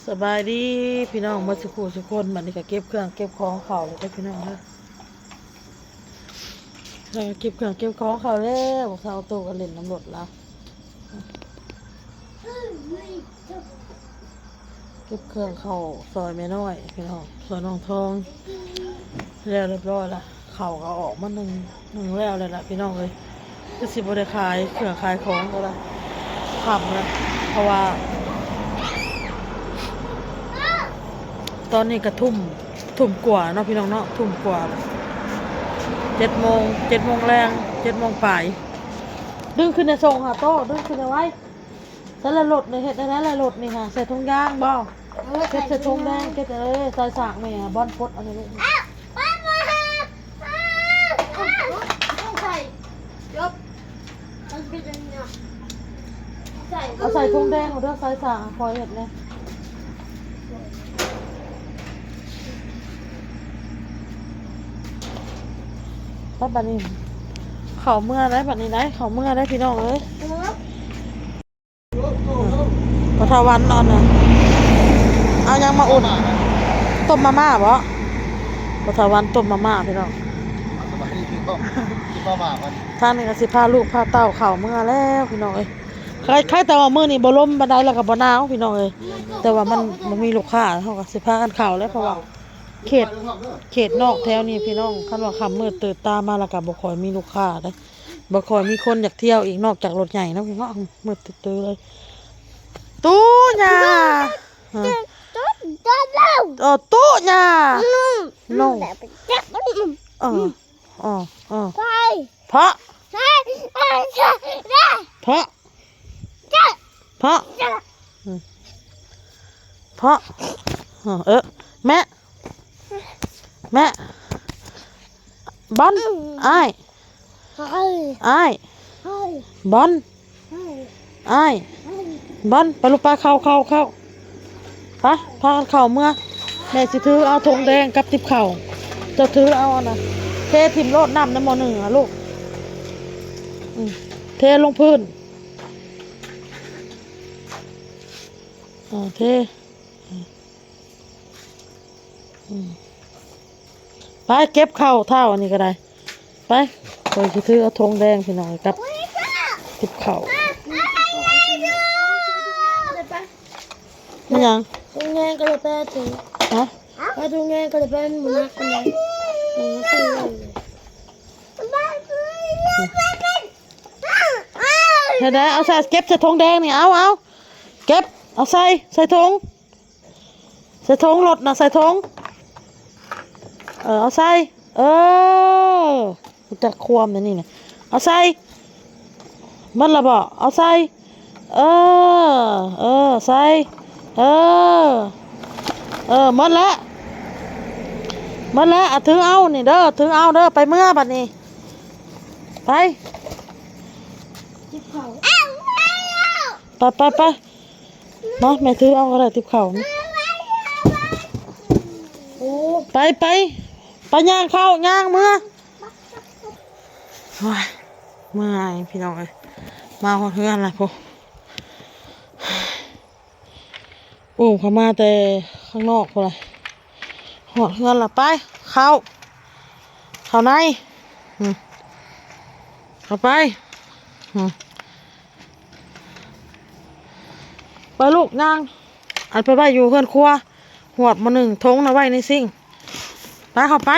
ສະບາຍດີພີ່ນ້ອງໝົດສູ່ຜູ້ສູ່ຄົນ. ບັດນີ້ກໍເກັບເຄື່ອງເກັບຂອງເຂົ້າແລ້ວເດີພີ່ນ້ອງເດີ. ເອີ ເກັບເຄື່ອງເກັບຂອງເຂົ້າແລ້ວ ບັກເຖົ້າໂຕກໍຫຼິ້ນນຳລົດລາວ. ເກັບເຄື່ອງເຂົ້າຊ່ອຍແມ່ນ້ອຍພີ່ນ້ອງ ຊ່ອຍນ້ອງທອງ ແລ້ວຮຽບຮ້ອຍລະ. ເຂົ້າກໍອອກມາໜຶ່ງ ໜຶ່ງແລ້ວແລ້ວລະພີ່ນ້ອງເອີຍ. ຄືຊິບໍ່ໄດ້ຂາຍເຄື່ອງຂາຍຂອງກໍລະ ຄ່ຳລະ ເພາະວ່າຕອນນີ້ກໍທຸ່ມ ທຸ່ມກວ່າເນາະພີ່ນ້ອງເນາະ ທຸ່ມກວ່າ ເຈັດໂມງ ເຈັດໂມງແລງ ເຈັດໂມງປາຍ. ດຶງຂຶ້ນແດ່ ສົ່ງຫາໂຕ ດຶງຂຶ້ນແດ່ໄວ. ໃສ່ລະລົດນີ້ ເຮັດແນວໃດລະລົດນີ້ຫາ ໃສ່ຖົງຢາງບໍ່? ເອີ ເກັບໃສ່ຖົງແດງ ໃສ່ ເກັບ ເອີ ໃສ່ສາກແມ່ ບອນປົດເອົານີ້ລູກ. ອ້າວ ໄປ ໄປຫາ ອ້າວ ໃສ່ ຈົບ ມັນເປັນຫຍັງເນາະ ໃສ່ ເອົາໃສ່ຖົງແດງເອົາເດີ ໃສ່ສາກ ຄ່ອຍເຮັດແດ່. ໄປ ບັດນີ້ ເຂົ້າເມືອໄດ໋ ບັດນີ້ໄດ໋ ເຂົ້າເມືອໄດ໋ພີ່ນ້ອງເອີຍ. ປະທາວັນເນາະ ເອົາຫຍັງມາອຸ່ນ? ຕົ້ມມາມ່າບໍ? ປະທາວັນຕົ້ມມາມ່າພີ່ນ້ອງ. ສະບາຍດີພີ່ນ້ອງ ກິນມາມ່າກັນ. ທາງນີ້ກໍຊິພາລູກພາເຕົ້າເຂົ້າເມືອແລ້ວພີ່ນ້ອງເອີຍ. ໃຄ ໃຄແຕ່ວ່າມື້ນີ້ບໍ່ລົມປານໃດ ແລ້ວກໍບໍ່ໜາວພີ່ນ້ອງເອີຍ ແຕ່ວ່າມັນບໍ່ມີລູກຄ້າ ເຮົາກໍຊິພາກັນເຂົ້າແຫຼະ ເພາະວ່າເຂດ ເຂດນອກແຖວນີ້ພີ່ນ້ອງ ຄັນວ່າຄ່ຳມືດຕື່ນຕາມາແລ້ວກໍບໍ່ຄ່ອຍມີລູກຄ້າເດ້. ບໍ່ຄ່ອຍມີຄົນຢາກທ່ຽວອີກ ນອກຈາກລົດໃຫຍ່ເນາະພີ່ນ້ອງ. ມືດຕື້ໆເລີຍ. ຕູ້ຍ່າ ເອີ ຕູ້ຍ່າ ເອີ ເອີ ເພາະ ເພາະ ເພາະ ເພາະ ເອີ ແມະ ແມະ ບອນ ອ້າຍ ອ້າຍ ບອນ ອ້າຍ ບອນ ໄປລູກ ໄປ ເຂົ້າ ເຂົ້າ ເຂົ້າ ໄປ ພາກັນເຂົ້າເມືອ. ແມ່ຊິຖືເອົາຖົງແດງກັບຕິບເຂົ້າ ເຈົ້າຖືເອົາອັນນະ ເທຖິ້ມໂລດ ນ້ຳໃນໝໍ້ໜຶ່ງອະລູກ ອືມ ເທລົງພື້ນ ເອີ ເທ ອືມ ໄປເກັບເຂົ້າເຖົ້າອັນນີ້ກໍໄດ້ ໄປ. ຂ້ອຍຊິຖືເອົາຖົງແດງພີ່ນ້ອງ ກັບຕິບເຂົ້າ. ແມ່ນຫຍັງ? ຖົງແດງກໍໄດ້ໄປເຖິງ ຮະ? ໄປຖົງແດງກໍໄດ້ໄປ ມັນບໍ່ໜັກປານໃດ ມັນຄື ເຮັດໄດ້ ເອົາໃສ່ ເກັບໃສ່ຖົງແດງນີ້ ເອົາ ເອົາ ເກັບ ເອົາໃສ່ ໃສ່ຖົງ ໃສ່ຖົງລົດນະ ໃສ່ຖົງ ເອີ ເອົາໃສ່ ເອີ ຮູ້ຈັກຄວາມແນວນີ້ນະ ເອົາໃສ່ ໝົດລະບໍ? ເອົາໃສ່ ເອີ ເອີ ໃສ່ ເອີ ເອີ ໝົດລະ ໝົດລະ ເອົາ ຖືເອົານີ້ເດີ ຖືເອົາເດີ ໄປເມືອບັດນີ້ ໄປ ໄປ ໄປ ໄປ. ມາ ແມ່ຖືເອົາກໍໄດ້ ຕິບເຂົ້າ ໂອ້ ໄປ ໄປ ໄປ ຍ່າງເຂົ້າ ຍ່າງເມືອ. ໂອ້ຍ ເມື່ອຍພີ່ນ້ອງເອີຍ ມາຮອດເຮືອນລະພຸ້ນ ໂອ້ ເຂົ້າມາແຕ່ຂ້າງນອກພຸ້ນລະ ຮອດເຮືອນລະ ໄປ ເຂົ້າ ເຂົ້າໃນ ອືມ ເຂົ້າໄປ ອືມ. ໄປລູກ ຍ່າງ ອັນໄປໄວ້ຢູ່ເຮືອນຄົວ ຫວດໝໍ້ໜຶ່ງ ຖົງນະໄວ້ໃນຊິງ ໄປ ເຂົ້າໄປ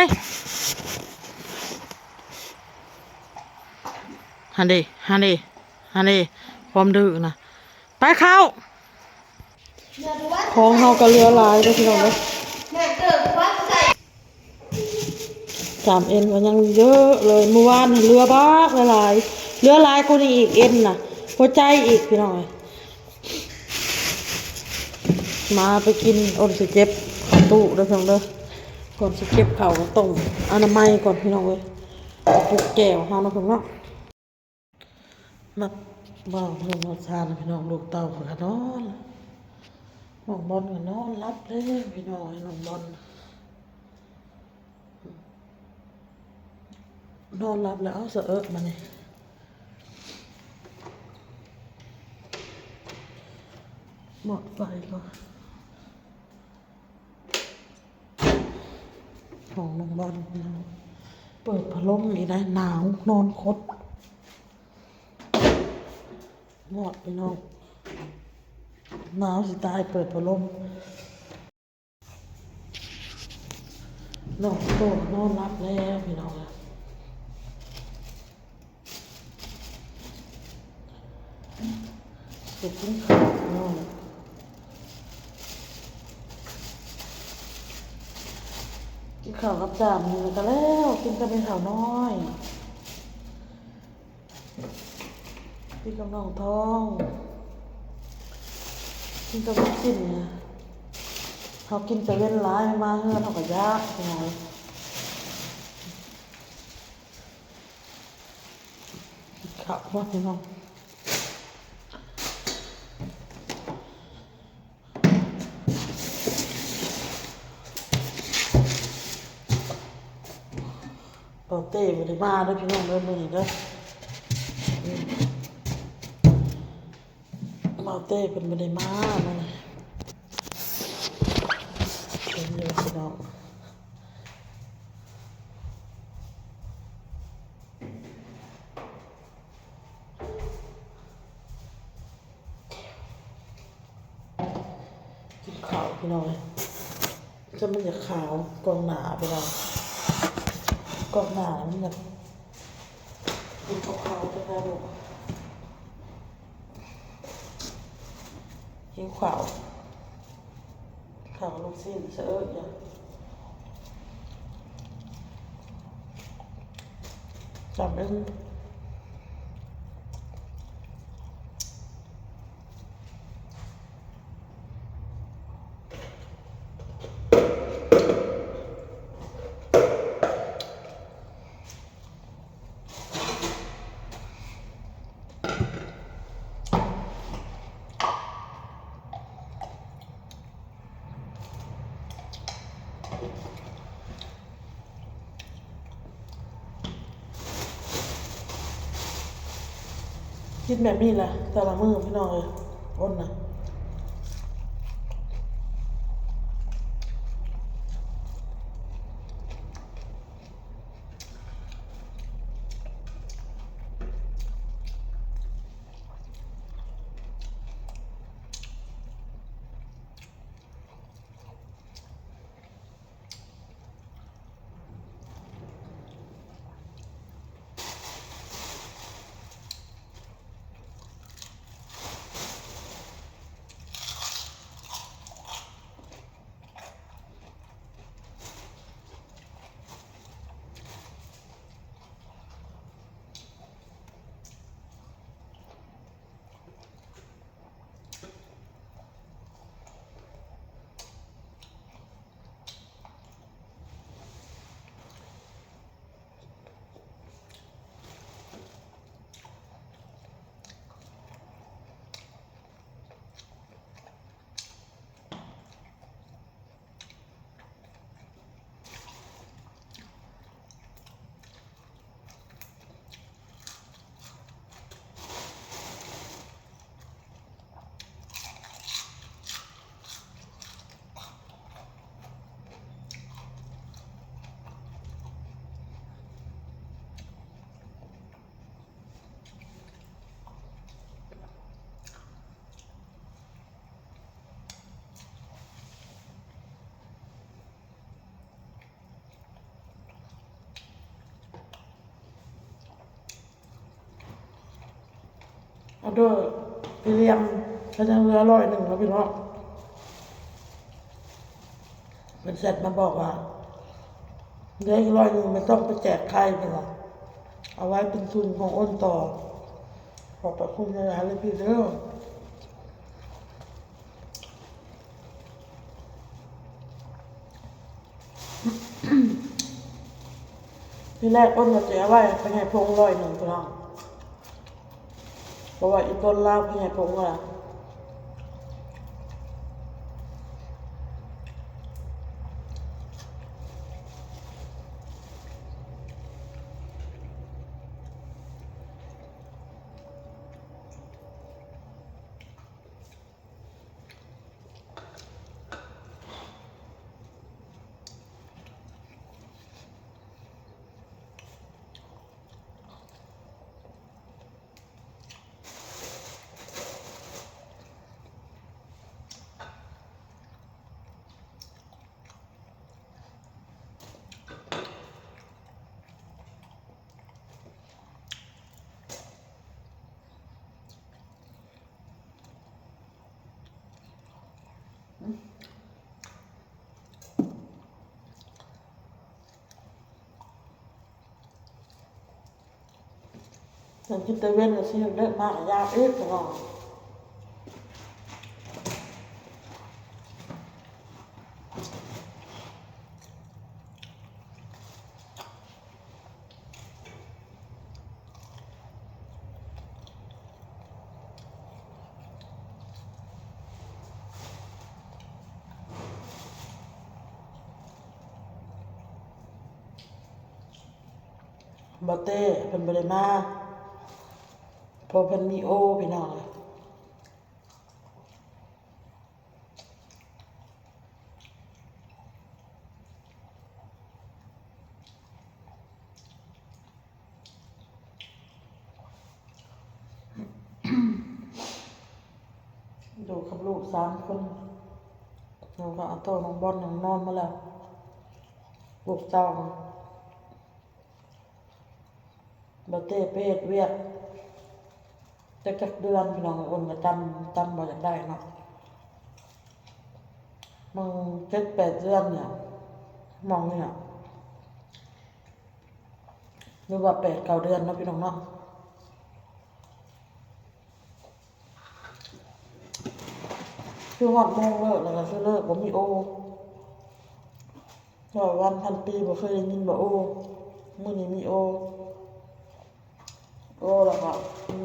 ຫັ້ນເດ ຫັ້ນເດ ຫັ້ນເດ ຄວາມດື້ນະ ໄປເຂົ້າ. ຂອງເຮົາກໍເຫຼືອຫຼາຍເດີພີ່ນ້ອງເດີ. ສາມເອັນກໍຍັງເຍອະເລີຍ ມື້ວານເຫຼືອບັກຫຼາຍໆ ເຫຼືອຫຼາຍກວ່ານີ້ອີກ ເອັນນະ ຫົວໃຈອີກ ພີ່ນ້ອງເອີຍ. ມາໄປກິນ ອົນຊິເກັບເຂົ້າຕູ້ເດີພີ່ນ້ອງເດີ ກ່ອນຊິເກັບເຂົ້າກໍຕ້ອງອະນາໄມກ່ອນ ພີ່ນ້ອງເອີຍ ປຸກແຈ່ວເຮົາເນາະ ພີ່ນ້ອງເນາະ. ມາເວົ້າເລື່ອງເວົ້າຊານ ພີ່ນ້ອງ ລູກເຕົ້າຂ້ອຍກໍນອນ ນ້ອງບອນກໍນອນຫຼັບແລ້ວ ພີ່ນ້ອງເອີຍ ນ້ອງບອນ ນອນຫຼັບແລ້ວ ເອົາ ສະເອິະມານີ້ ໝົດໄຟກ່ອນ. ຫ້ອງນອນ ເປີດພັດລົມອີກນະ ໜາວນອນຄົດ ຮອດພີ່ນ້ອງ ໜາວຊິຕາຍ ເປີດພັດລົມ. ນ້ອງໂຕນອນຫຼັບແລ້ວພີ່ນ້ອງ ເຮັດກິນເຂົ້າພີ່ນ້ອງ ກິນເຂົ້າກັບຈ້າມນີ້ກະແລ້ວ ກິນກັບແມ່ເຖົ້ານ້ອຍ ກິນກັບນ້ອງທອງ ກິນກັບລູກຊີ້ນ ເຮົາກິນແຕ່ເວັນຫຼາຍ ມາເຮືອນເຮົາກະຢາກ ພີ່ນ້ອງ ເຂົ້າບໍ່ພີ່ນ້ອງ ເບົາເຕ້ບໍ່ໄດ້ມາເດີພີ່ນ້ອງເດີ ມື້ນີ້ເດີ ເບົາເຕ້ເພິ່ນບໍ່ໄດ້ມາມື້ນີ້ ເພິ່ນຢູ່ພີ່ນ້ອງ. ກິນເຂົ້າພີ່ນ້ອງເອີຍ ຈະມັນຢາກຂາວ ກ້ອງໜ້າພີ່ນ້ອງ ກ້ອງໜ້າມັນຢາກກິນເຂົ້າຂາວ ຈັ່ງໃດບໍ່ ຫິວເຂົ້າ. ເຂົ້າລູກຊີ້ນສະເອິດຢູ່ ຈຳເອົາ. ກິນແບບນີ້ລະ ແຕ່ລະມື້ພີ່ນ້ອງເອີຍ ອົນນະ. ອອເດີພຣີມຽມ ກະຍັງເຫຼືອຮ້ອຍໜຶ່ງເນາະພີ່ນ້ອງ. ເພິ່ນແຊັດມາບອກວ່າ ເຫຼືອອີກຮ້ອຍໜຶ່ງ ແມ່ຕ້ອງໄປແຈກໄຂ່ ເພິ່ນວ່າ ເອົາໄວ້ເປັນທຶນຂອງໂອນຕໍ່. ຂອບພະຄຸນຫຼາຍໆເລີຍພີ່ເດີ. ທີແລກເພິ່ນວ່າຊິເອົາໄວ້ໃຫ້ພໍ່ໃຫຍ່ພົງຮ້ອຍໜຶ່ງ ພີ່ນ້ອງ ເພາະວ່າອີ່ຕົນລາວພໍ່ໃຫຍ່ພົງວ່າ ເພິ່ນກິນແຕ່ເວັນ ແລ້ວຊິເລີກມາກະຢາກອີກ ພີ່ນ້ອງ. ບໍ່ເຕ້ ເພິ່ນບໍ່ໄດ້ມາ ເພາະເພິ່ນມີໂອ ພີ່ນ້ອງ. ຢູ່ກັບລູກສາມຄົນ ແລ້ວກໍເອົາໂຕນ້ອງບອນ ນ້ອງນອນມາແລ້ວ ລູກເຕົ້າ. ບໍ່ເຕ້ໄປເຮັດວຽກຈັກ ຈັກເດືອນ ພີ່ນ້ອງ. ອ້ນກໍຈຳ ຈຳບໍ່ຢາກໄດ້ເນາະ ມັນເຈັດແປດເດືອນນີ້ ໝ່ອງນີ້ນະ ຫຼືວ່າແປດເກົ້າເດືອນເນາະ ພີ່ນ້ອງເນາະ. ຄືຮອດໂມງເລີກແລ້ວກໍຄືເລີກ ບໍ່ມີໂອ. ຮ້ອຍວັນພັນປີ ບໍ່ເຄີຍໄດ້ຍິນວ່າໂອ. ມື້ນີ້ມີໂອ ໂອແລ້ວກໍ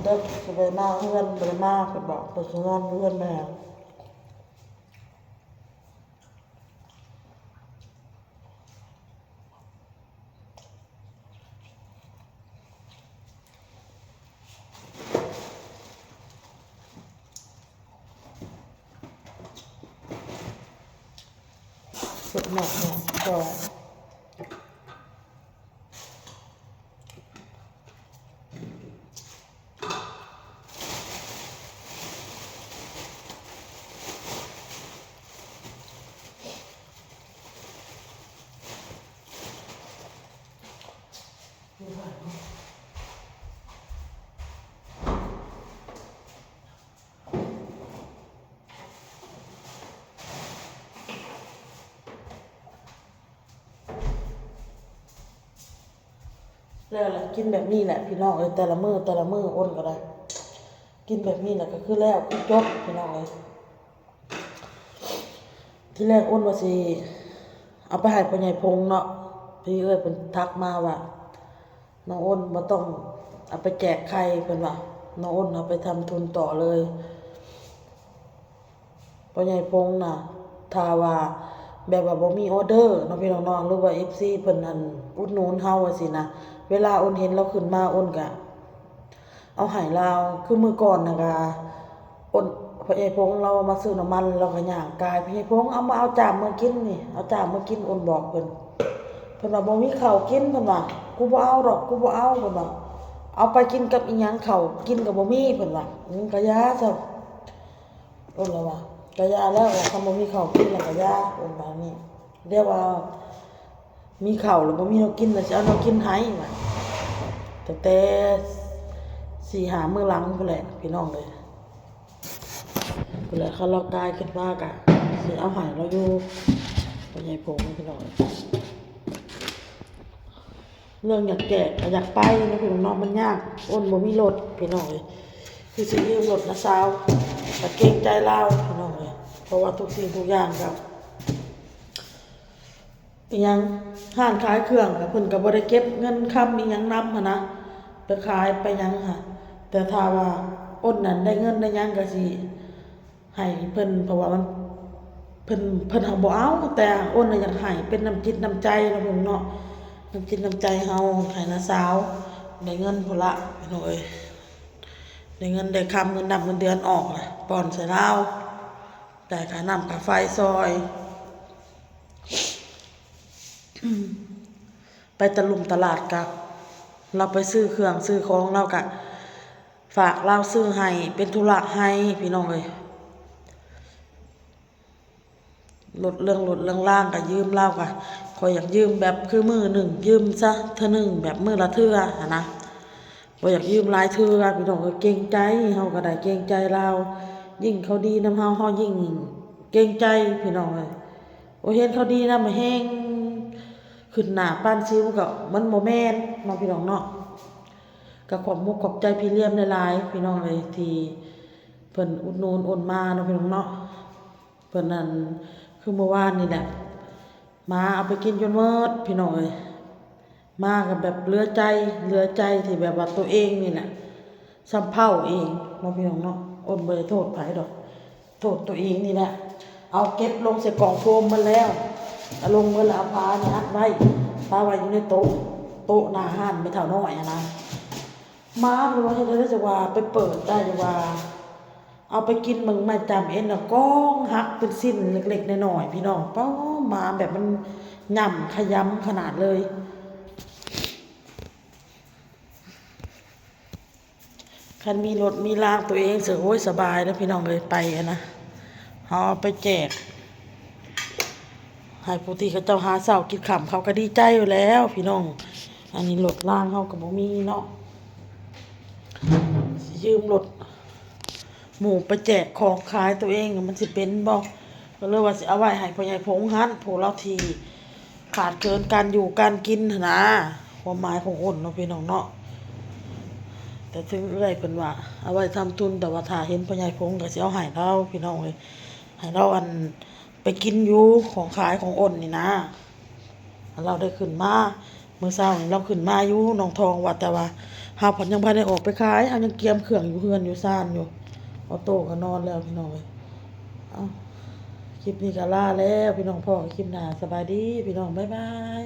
ເດິກ ຊິໄປມາເຮືອນ ບໍ່ໄດ້ມາ ເພິ່ນບອກເພິ່ນຊິນອນຢູ່ເຮືອນແມ່. ສົດໝົກເນາະ ກໍ ແລ້ວລະ ກິນແບບນີ້ແຫຼະ ພີ່ນ້ອງເອີຍ ແຕ່ລະມື້ ແຕ່ລະມື້ ອ້ນກໍໄດ້ ກິນແບບນີ້ແຫຼະ ກໍຄືແລ້ວ ຄືຈົບ ພີ່ນ້ອງເອີຍ. ທີແລກອ້ນວ່າຊິເອົາໄປໃຫ້ພໍ່ໃຫຍ່ພົງເນາະ ທີ່ເອື້ອຍເພິ່ນທັກມາວ່າ ນ້ອງອ້ນບໍ່ຕ້ອງເອົາໄປແຈກໃຜ ເພິ່ນວ່າ ນ້ອງອ້ນເອົາໄປທຳທຶນຕໍ່ເລີຍ. ພໍ່ໃຫຍ່ພົງນະ ຖ້າວ່າແບບວ່າບໍ່ມີອໍເດີເນາະ ພີ່ນ້ອງເນາະ ຫຼືວ່າເອັຟຊີເພິ່ນຫັ້ນອຸດໜູນເຮົາຈັ່ງຊີ້ນະ ເວລາອ້ນເຫັນລາວຂຶ້ນມາ ອ້ນກະ ເອົາໃຫ້ລາວ ຄືມື້ກ່ອນນະກະ ອ້ນ ພໍ່ໃຫຍ່ພົງລາວມາຊື້ນ້ຳມັນ ລາວກະຍ່າງກາຍ ພໍ່ໃຫຍ່ພົງ ເອົາມາ ເອົາຈາມມາກິນນີ້ ເອົາຈາມມາກິນ ອ້ນບອກເພິ່ນ ເພິ່ນວ່າບໍ່ມີເຂົ້າກິນ ເພິ່ນວ່າ ກູບໍ່ເອົາດອກ ກູບໍ່ເອົາ ເພິ່ນວ່າ ເອົາໄປກິນກັບອີ່ຫຍັງ ເຂົ້າກິນກະບໍ່ມີ ເພິ່ນວ່າ ອືມ ກະຢ່າຊະ ອ້ນລະວ່າ ກະຢ່າແລ້ວ ຄັນບໍ່ມີເຂົ້າກິນລະກະຢ່າ ອ້ນວ່ານີ້ ດຽວວ່າ ມີເຂົ້າແລ້ວບໍ່ມີແນວກິນ ລະຊິເອົາແນວກິນໃຫ້ວ່າ ຕັ້ງແຕ່ສີ່ຫ້າມື້ຫຼັງພຸ້ນແຫຼະ ພີ່ນ້ອງເອີຍ ພຸ້ນແຫຼະ ຄັນລາວກາຍຂຶ້ນມາກະຊິເອົາໃຫ້ລາວຢູ່ ພໍ່ໃຫຍ່ຜົງ ພີ່ນ້ອງເອີຍ. ເລື່ອງຢາກແຈກກະຢາກໄປເນາະ ພີ່ນ້ອງເນາະ ມັນຍາກ ອ້ນບໍ່ມີລົດ ພີ່ນ້ອງເອີຍ ຄືຊິຢືມລົດນ້າສາວ ກະເກງໃຈລາວ ພີ່ນ້ອງເອີຍ ເພາະວ່າທຸກສິ່ງທຸກຢ່າງກະ ອີ່ຫຍັງ ຮ້ານຂາຍເຄື່ອງ ເພິ່ນກະບໍ່ໄດ້ເກັບເງິນຄຳອີ່ຫຍັງນຳຫັ້ນນະ ໄປຂາຍໄປຫຍັງຫັ້ນ ແຕ່ຖ້າວ່າອ້ນນັ້ນໄດ້ເງິນໄດ້ຫຍັງກະຊິໃຫ້ເພິ່ນ ເພາະວ່າມັນ ເພິ່ນ ເພິ່ນຫາກບໍ່ເອົາ ແຕ່ອ້ນນະຢາກໃຫ້ເປັນນ້ຳຈິດນ້ຳໃຈເນາະ ພີ່ນ້ອງເນາະ ນ້ຳຈິດນ້ຳໃຈເຮົາໃຫ້ນ້າສາວ ໄດ້ເງິນພຸ້ນລະ ພີ່ນ້ອງເອີຍ ໄດ້ເງິນໄດ້ຄຳ ເງິນດຳເງິນເດືອນອອກລະ ປ່ອນໃສ່ລາວ ຈ່າຍຄ່ານ້ຳຄ່າໄຟຊ່ອຍ ໄປຕະລຸມຕະຫຼາດກະ ລາວໄປຊື້ເຄື່ອງຊື້ຂອງ ລາວກະຝາກລາວຊື້ໃຫ້ ເປັນທຸລະໃຫ້ ພີ່ນ້ອງເອີຍ ລົດເລື່ອງລົດເລື່ອງລາງກະຢືມລາວກະ ຂ້ອຍຢາກຢືມແບບຄືມື້ໜຶ່ງຢືມຊະເທື່ອໜຶ່ງ ແບບມື້ລະເທື່ອຫັ້ນນະ ບໍ່ຢາກຢືມຫຼາຍເທື່ອ ພີ່ນ້ອງເອີຍ ເກງໃຈ ເຮົາກະໄດ້ເກງໃຈລາວ ຍິ່ງເຂົາດີນຳເຮົາ ເຮົາຍິ່ງ ເກງໃຈພີ່ນ້ອງເອີຍ. ໂອ ເຫັນເຂົາດີນຳແຮງ ຂຶ້ນໜ້າປານຊິວກໍມັນບໍ່ແມ່ນເນາະພີ່ນ້ອງເນາະ. ກໍຂອບມຸກຂອບໃຈພີ່ຫຼຽມຫຼາຍໆ ພີ່ນ້ອງເອີຍ ທີ່ເພິ່ນອຸດໜູນໂອນມາເນາະພີ່ນ້ອງເນາະ. ເພິ່ນນັ້ນ ຄືມື້ວານນີ້ແຫຼະ ໝາເອົາໄປກິນຈົນໝົດພີ່ນ້ອງເອີຍ. ໝາກໍແບບເຫຼືອໃຈ ເຫຼືອໃຈທີ່ແບບວ່າໂຕເອງນີ້ແຫຼະ ສຳເພົາເອງເນາະພີ່ນ້ອງເນາະ. ໂອນບໍ່ໄດ້ໂທດໃຜດອກ ໂທດໂຕເອງນີ້ແຫຼະ. ເອົາເກັບລົງໃສ່ກ່ອງໂຟມໝົດແລ້ວ ເອົາລົງໝົດແລ້ວ ເອົາຜ້ານີ້ອັດໄວ້ ປະໄວ້ຢູ່ໃນໂຕະ ໂຕະໜ້າຮ້ານແມ່ເຖົ້ານ້ອຍຫັ້ນນະ. ໝາເພິ່ນວ່າເຮັດໄດ້ ຈັ່ງວ່າໄປເປີດໄດ້ວ່າ ເອົາໄປກິນເບິ່ງໄມ້ຈາມເອັນນະ ກອງຫັກເປັນຊິ້ນເລັກໆນ້ອຍໆ ພີ່ນ້ອງ. ປ້າ ໝາແບບມັນຫຍ້ຳຂະຫຢຳຂະໜາດເລີຍ. ຄັນມີລົດມີລາງໂຕເອງເສີ ໂອ້ຍ ສະບາຍເດີພີ່ນ້ອງເອີຍ. ໄປຫັ້ນນະ ເຮົາເອົາໄປແຈກໃຫ້ຜູ້ທີ່ເຂົາເຈົ້າຫາເຊົ້າກິນຄ່ຳ ເຂົາກໍດີໃຈຢູ່ແລ້ວພີ່ນ້ອງ. ອັນນີ້ລົດລາງເຮົາກໍບໍ່ມີເນາະ ຊິຢືມລົດ ໝູ່ໄປແຈກຂອງຂາຍໂຕເອງ ມັນຊິເປັນບໍ່? ກໍເລີຍວ່າຊິເອົາໄວ້ໃຫ້ພໍ່ໃຫຍ່ພົງຫັ້ນ ຜູ້ລາວທີ່ຂາດເຂີນການຢູ່ການກິນຫັ້ນນາ ຄວາມໝາຍຂອງໂອນເນາະພີ່ນ້ອງເນາະ. ແຕ່ເຖິງເອື້ອຍເພິ່ນວ່າເອົາໄວ້ທຳທຶນ ແຕ່ວ່າຖ້າເຫັນພໍ່ໃຫຍ່ພົງກໍຊິເອົາໃຫ້ລາວພີ່ນ້ອງເອີຍ ໃຫ້ລາວ ອັນ ໄປກິນຢູ່ຂອງຂາຍຂອງໂອນນີ້ນາ. ລາວໄດ້ຂຶ້ນມາ ມື້ເຊົ້ານີ້ລາວຂຶ້ນມາຢູ່ໜອງທອງ ວ່າແຕ່ວ່າເຮົາພັດຍັງບໍ່ໄດ້ອອກໄປຂາຍ ເຮົາຍັງກຽມເຄື່ອງຢູ່ເຮືອນຢູ່ຊານຢູ່. ອອໂຕ້ກໍນອນແລ້ວພີ່ນ້ອງເອີຍ. ເອົ້າ ຄລິບນີ້ກໍລາແລ້ວພີ່ນ້ອງ ພໍ້ກັນຄລິບໜ້າ ສະບາຍດີພີ່ນ້ອງ ບາຍບາຍ.